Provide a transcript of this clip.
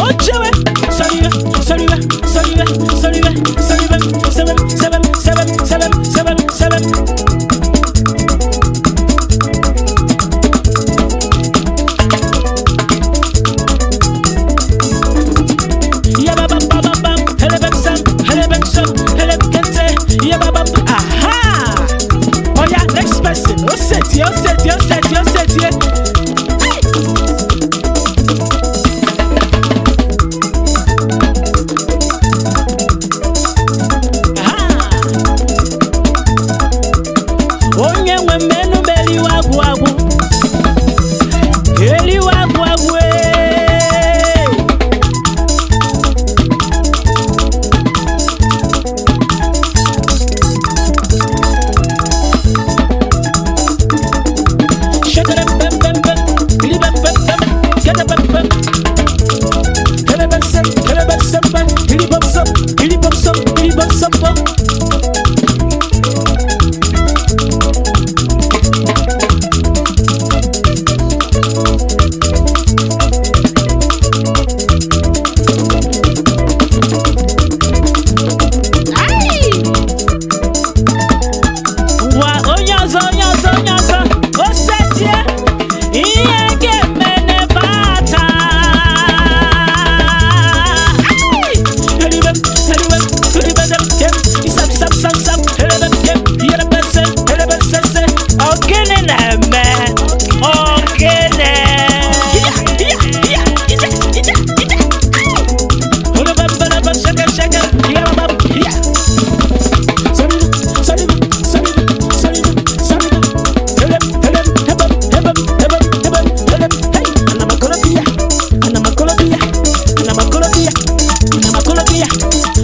Ochewe, soriwe, soriwe, soriwe, soriwe, soriwe, seven, seven, seven, seven, seven, seven. Yababababam, helebemsam, helebemsam, helebkente, yababam, aha! Oya, next person. Oseti, oseti, oseti, oseti. Hey! Aha! Onye nwe mmenu m eriwe agwụ agwụ. Eriwe agwụ agwụ ee. Shakere pem pem pem, iri pem pem pem, kete pem pem. Kele pem sem, kele pem sem pem, iri pem sem, iri pem sem, iri pem sem pem.